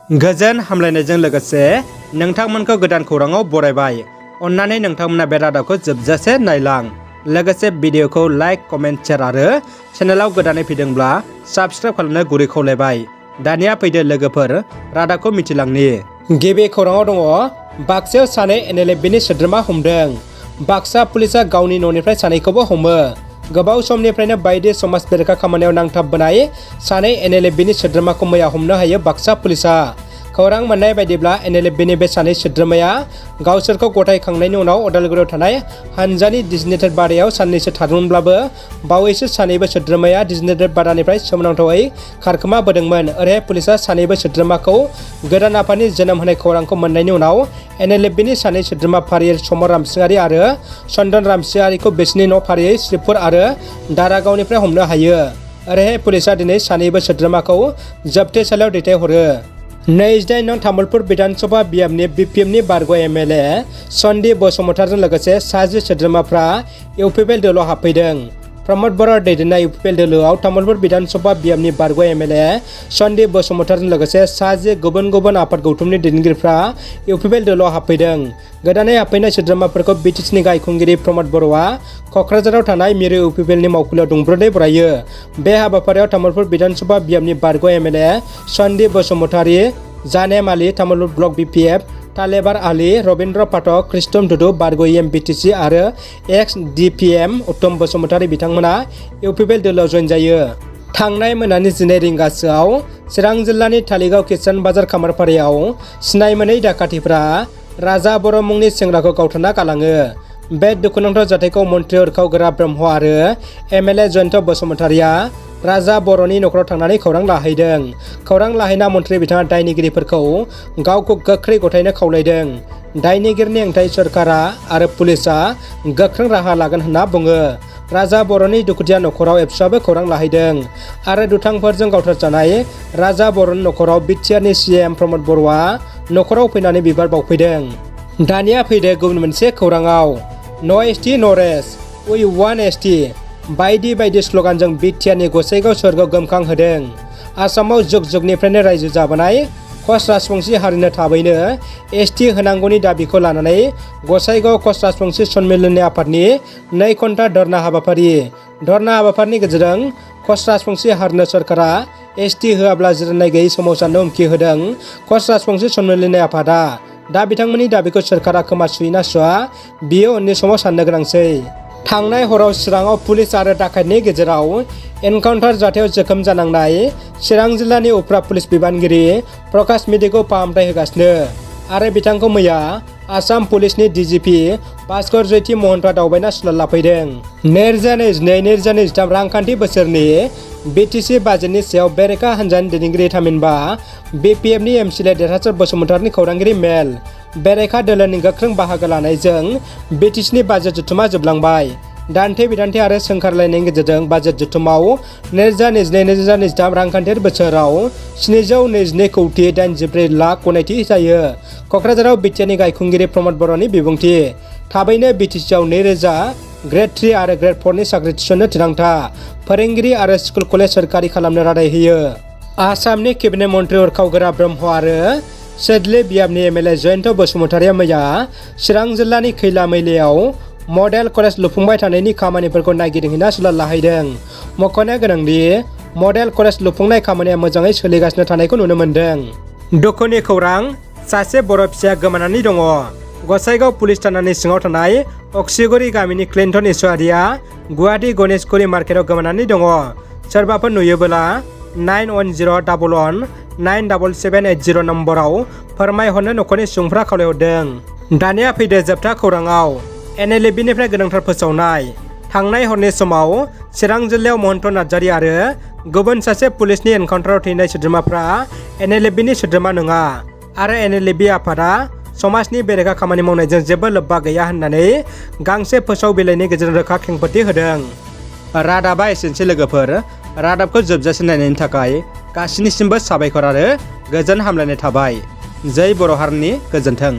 गोजोन हामलायनायजों लोगोसे नोंथांमोनखौ गोदान खौराङाव बरायबाय। अन्नानै नोंथांमोना बे रादाबखौ जोबजासे नायलां। लोगोसे भिडिअखौ लाइक, कमेन्ट, शेयार आरो चेनेलाव गोदानै फैदोंब्ला साबस्क्राइब खालामनो गुरै खावलायबाय। दानिया फैदो लोगोफोर रादाबखौ मिथिलांनि। गिबि खौराङाव दङ बाक्सायाव सानै NLFBनि सोद्रोमा हमदों। बाक्सा पुलिसा गावनि न'निफ्राय सानैखौबो हमो। गोबाव समनिफ्रायनो बायदि समाज बेरेखा खामानियाव नांथाबबोनाय सानै NLFBनि सोद्रोमाखौ मैया हमनो हायो बाक्सा पुलिसा। खौरां मोननाय बायदिब्ला NLFBनि बे सानै सोद्रोमाया गावसोरखौ गथायखांनायनि उनाव उदालगुरियाव थानाय हानजानि डिजिनेटेड बादायाव साननैसो थादोंमोनब्लाबो बावैसो सानैबो सोद्रोमाया डिजिनेटेड बादानिफ्राय सोमोनांथावै खारखोमाबोदोंमोन। ओरैहाय पुलिसा सानैबो सोद्रोमाखौ गोदान आफादनि जोनोम होनाय खौरांखौ मोननायनि उनाव NLFBनि सानै सोद्रोमा फारियै समर रामसिंहारि आरो चन्दन रामसिंहारिखौ बिसिनि न' फारियै श्रीपुर आरो दारागावनिफ्राय हमनो हायो। ओरैहाय पुलिसा दिनै सानैबो सोद्रोमाखौ जोबथेसालियाव दैथायहरो। 28 नं तामुलपुर विधानसभा बियाबनि BPMनि बारग' MLA सन्दीप बसुमतारीजों लोगोसे 60 सोद्रोमाफ्रा इउपिपिएल दोलोआव हाबफैदों। प्रमद बर' दैदेननाय इउपिपिएल दोलोआव तामुलपुर विधानसभा बियाबनि बारग' MLA सन्दीप बसुमतारीजों लोगोसे 60 गुबुन गुबुन आफाद गौथुमनि दैदेनगिरिफ्रा इउपिपिएल दोलोआव हाबफैदों। गोदानै हाबफैनाय सोद्रोमाफोरखौ BTCनि गायखुंगिरि प्रमद बर'आ क'क्राझाराव थानाय मिरु इउपिपिएलनि मावखुलियाव दुंब्रुदै बरायो। बे हाबाफारियाव तामुलपुर विधानसभा बियाबनि बारग' MLA सन्दीप बसुमतारी, जानेम आली तामुलपुर ब्लक BPF, तालेबार आली, रबिन्द्र पाठक, कृष्ण दुदु बारग' EM BTC आरो एक्स DPM उत्तम बसुमतारी बिथांमोना इउपिपिएल दोलोआव जइन जायो। थांनाय मोनानि 12 रिंगासोआव चिरां जिल्लानि तालिगाव किसान बाजार खामारपारायाव सिनाय मोनै डाकातिफ्रा राजा बर' मुंनि सेंग्राखौ गावथारना गालाङो। बे दुखुनांथाव जाथायखौ मन्त्रि उरखाव गोरा ब्रह्म आरो MLA जयन्त बसुमतारीया राजा बर'नि न'खराव थांनानै खौरां लाहैदों। खौरां लाहैना मन्त्रि बिथाङा दायनिगिरिफोरखौ गावखौ गोख्रै गथायनो खावलायदों। दायनिगिरिनि हेंथायै सोरखारा आरो पुलिसा गोख्रों राहा लागोन होनना बुङो। राजा बर'नि दुखुथिया न'खराव एबसुआबो खौरां लाहैदों आरो दुथांफोरजों गावथारजानाय राजा बर'नि न'खराव बिटिआरनि CM प्रमद बर'आ न'खराव फैनानै बिबार बावफैदों। दानिया फैदो गुबुन मोनसे खौराङाव। नो ST नो रेस्ट, वी वान्ट ST बायदि बायदि स्लगानजों बिटिआरनि गसाइगाव सोहोरखौ गोमखांहोदों। आसामाव जुग जुगनिफ्रायनो रायजो जाबोनाय कच राजबंशी हारिनो थाबैनो ST होनांगौनि दाबिखौ लानानै गसाइगाव कच राजबंशी सन्मिलननि आफादनि 2 घन्टा धर्ना हाबाफारि। धर्ना हाबाफारिनि गेजेरजों कच राजबंशी हारिनो सोरखारा ST होआब्ला जिरायनाय गैयै सोमावसारनो हुमखि होदों कच राजबंशी सन्मिलननि आफादा। दा बिथांमोननि दाबिखौ सोरखारा खोमा सुयोना सुवा बियो उननि समाव साननो गोनांसै। थांनाय हराव चिराङाव पुलिस आरो डाकाइतनि गेजेराव एनकाउन्टार जाथायाव जोखोम जानांनाय चिरां जिल्लानि उफ्रा पुलिस बिबानगिरि प्रकाश मिडिखौ फाहामथाय होगासिनो आरो बिथांखौ मैया आसाम पुलिसनि DGP भास्कर ज्योति महन्तआ दावबायना सुलाद लाफैदों। 2022-2023 रांखान्थि बोसोरनि BTC बाजेटनि सायाव बेरेखा हान्जानि दैदेनगिरि थामहिनबा BPFनि MCLA देरहासार बसुमतारीनि खौरांगिरि मेल। बेरेखा दोलोनि गोख्रों बाहागो लानायजों BTCनि बाजेट जथुमा जोबलांबाय। दान्थे बिदान्थे आरो सोंखारलायनायनि गेजेरजों बाजेट जथुमाव 2022-2023 रांखान्थियारि बोसोराव 722.84 लाख गनायथि जायो। क'क्राझाराव बिटिआरनि गायखुंगिरि प्रमद बर'नि बिबुंथि। थाबैनो BTCआव 2000 ग्रेड 3 आरो ग्रेड 4 नि साख्रि थिसननो थिरांथा। फोरोंगिरि आरो स्कुल कलेज सोरखारि खालामनो रादाय होयो। आसामनि केबिनेट मन्त्रि उरखाव गोरा ब्रह्म आरो सेडलि बियाबनि MLA जयन्त बसुमतारीया मैया चिरां जिल्लानि खैला मैलायाव मडेल कलेज लुफुंबाय थानायनि खामानिफोरखौ नायगिदिंहैना सुलाद लाहैदों। मख'नो गोनांदि मडेल कलेज लुफुंनाय खामानिया मोजाङै सोलिगासिनो थानायखौ नुनो मोन्दों। दुखुनि खौरां, सासे बर' फिसाया गोमानानै दङ। गसाइगाव पुलिस थानानि सिङाव थानाय अक्सिगुरि गामिनि क्लिन्टन इसवारिया गुवाहाटी गणेशगुरि मार्केटआव गोमानानै दङ। सोरबाफोर नुयोबोला 9101197780 नम्बराव फोरमायहरनो न'खरनि सुबुंफ्रा खावलायहरदों। दानिया फैदो जोबथा खौराङाव। NLFBनिफ्राय गोनांथार फोसावनाय। थांनाय हरनि समाव चिरां जिल्लायाव महन्त नार्जारी आरो गुबुन सासे पुलिसनि एनकाउन्टाराव थैनाय सोद्रोमाफ्रा NLFBनि सोद्रोमा नङा आरो NLFB आफादा समाजनि बेरेखा खामानि मावनायजों जेबो लोब्बा गैया होननानै गांसे फोसाव बिलाइनि गेजेरजों रोखा खेंफोरथि होदों। रादाबा एसेनोसै लोगोफोर। रादाबखौ जोबजासे नायनायनि थाखाय गासिनिसिमबो साबायखर आरो गोजोन हामलायनाय थाबाय। जै बर' हारिनि गोजोन्थों।